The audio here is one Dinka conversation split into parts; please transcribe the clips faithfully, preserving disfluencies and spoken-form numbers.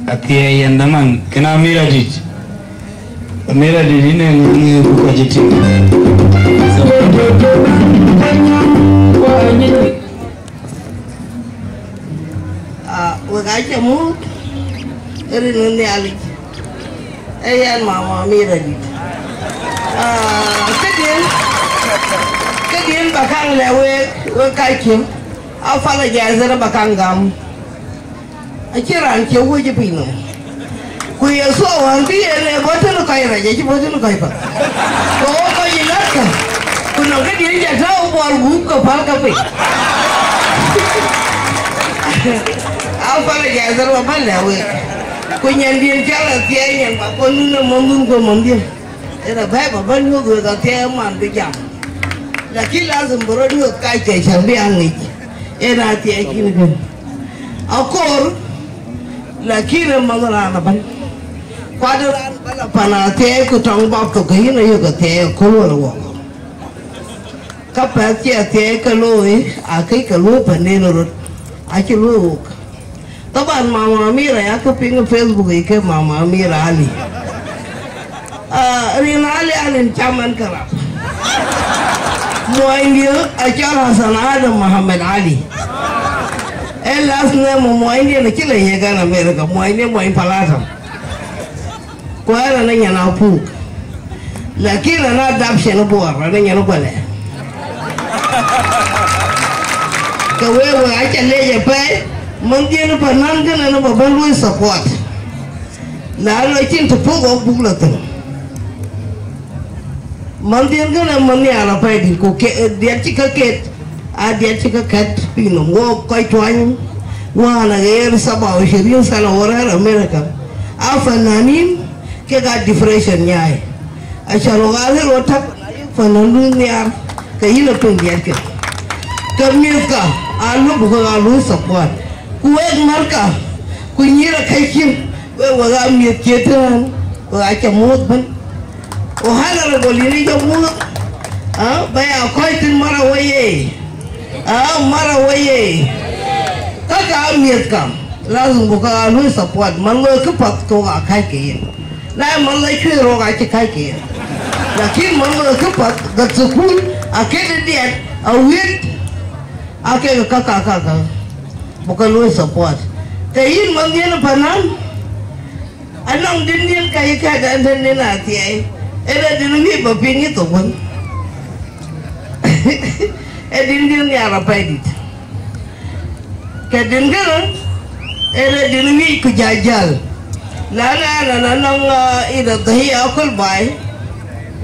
Athiɛɛi yɛn dhaman, kën Amira dït. Amira dït, yïn ee ŋö ŋiëëk ku kɔc ë tïŋ? Ah, wek aa cä muɔ̈th rin ë Nhialic, ee yɛn mama Amira dït. Ah, këdiën, këdiën bä kaŋ lɛ̈k wek, wek kackiɛ̈, apologize rin bä kaŋ gam. Acïn raan cie wec ë piny nɔm. Ku Yecu awär bï en ee bɔ̈ tënë kɔc rac, acï bɔ̈ tënë kɔc path. Ku wok kɔc ë latkë, ku nɔŋ këdiën cä tääu buɔl gup ke päl ke piny. Apologize rin bä lɛ̈k wek. Ku nyandiën cä lɔ thiɛɛi nyan bä kɔn nun ë mɔ̈nhdun ku mɔ̈nhdiën. Ëna bɛ̈ɛ̈i bä bä nyuöth wek athiɛɛi man bï jam. Lakin lazim bï rɔt nyuöth kackë cän bï a ŋic. Ëna athiɛɛi kïn kën. Akoor, lakin ë manh raan abän. Kuat raan bä la pan athiɛɛi ku tɔŋ bap thok ke yïn ayök athiɛɛi aköl wala wɔk. Ka pɛ̈th cï athiɛɛi ke looi, akëc ke luöi panden röt, acï luöi wok. Taban, mama Amira ya ke piŋ ë Facebook yic ke mama Amira Ali. Ah, rin Ali, Ali cam ɛn ke rap. Muɔnydiɛ̈ acɔl Hassan Adam Mohamed Ali. Ë last name muɔnydiɛ̈ acï lɔ yiëk ɛn America, muɔnydiɛ̈ muɔny Palata. Ku ɛn ë nyan apuk. Lakin ɛn adoption Bor, ɛn ë nyan Guɛlɛ. Ke wek, wek acä leec apɛi, manhdiɛ̈n ë panan kënë në bä bä luöi support. Na lɔ cïn të puk ɣɔk buk lɔ thïn. Manhdiɛ̈n kënë man nhiaar apɛidït, ku ke, diɛt cï ke ket, aa diɛt cï ke kɛ̈t piny nɔm. Wok kɔc tuany, wään aɣeer saba wa ishirin sana wa rɛ̈ɛ̈r America, aa fananin, kek aa depression nyaai. Acan wok aa rëër wɔ täk, na yök fanandun nhiaar, ke yïn apiŋ diɛt ke. Ke mïthka aa lɔ buk ke aa luöi support. Ku wek märka, ku nyïïr akëckiɛ̈, wek, wek aa miëth cie tëën, wek aa cä muɔ̈th ëbën. Ku honorable yïn ë jɔ muɔ̈th, ah, bä ya kɔc thïn mara wei ye. Ah, mara wei ye. Ka ka miɛ̈thka, lazim buk ka luöi support, man loi këpath ke wok aa kääc ke yen. Na man loi cuëër wok acï kääc ke yen. Lakin man loi këpath, gät thukul, aket ë diɛt, awït, akek ka ka ka ka. Buk ka luöi support. Ke yïn manhdiɛ̈n ë panan, anɔŋ dïndiɛ̈n ka yï kɛ̈t ɛn tëndiɛ̈n athiɛɛi, ë rɛ̈t dïn wiëc bä piŋ yï thok wën. Ë dïndiɛ̈n nhiaar apɛidït. Ke dïn kënë, ë rɛ̈t dïn wiëc ku jal jäl. Na, na, na, na, nɔŋ, ah, ïdë dhëi aköl baai,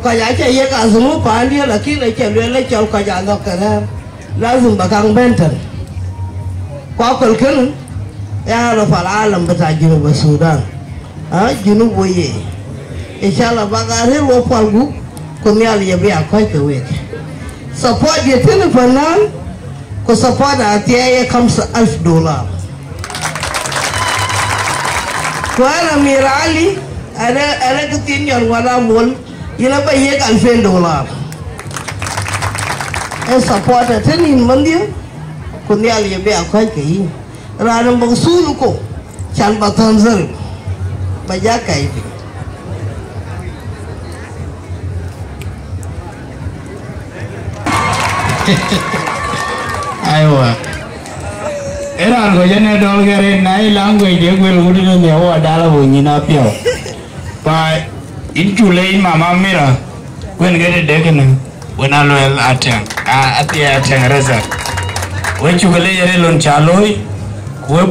kɔc acä yiëk adhumu paandiɛ̈, lakin acä lueel acɔl kɔc aa lɔ̈k ke rɛ̈ɛ̈r. Lazim bä kaŋ bɛ̈n tën. Ku aköl kënë, ya Rab al Alam bita Junub Sudan. Ah, Junub wo ye. Inshallah, bak a rëër wo puɔl gup, ku Nhialic abï a kɔ̈ɔ̈c ke wek. Support ye tënë panan, ku support athiɛɛi ye kamsa alf dolar. Ku ɛn Amir Ali, ɛn ë, ɛn ë këthiin nyɔn ŋuan amol, yïn abä yiëk alfen dolar. Ë support ë tënë yïn manhdiɛ̈, ku Nhialic abï a kɔ̈ɔ̈c ke yïn. Raan ë bɔ̈ thul ko, can bä thɔ̈n dhël, bä ja kɛ̈i piny. Aiwa. Ë raan kɔc ënë dɔl ke rin, na ye language de guel wut ënë, nhiaar wa dal wo nyin apiɛth. Pa yïn cu lec mama Mira, kuen ke tëde kënë, wën a luel atɛŋ, a, athiɛɛi atɛŋ resa. We cuk lec ë ril lon ca looi, ku we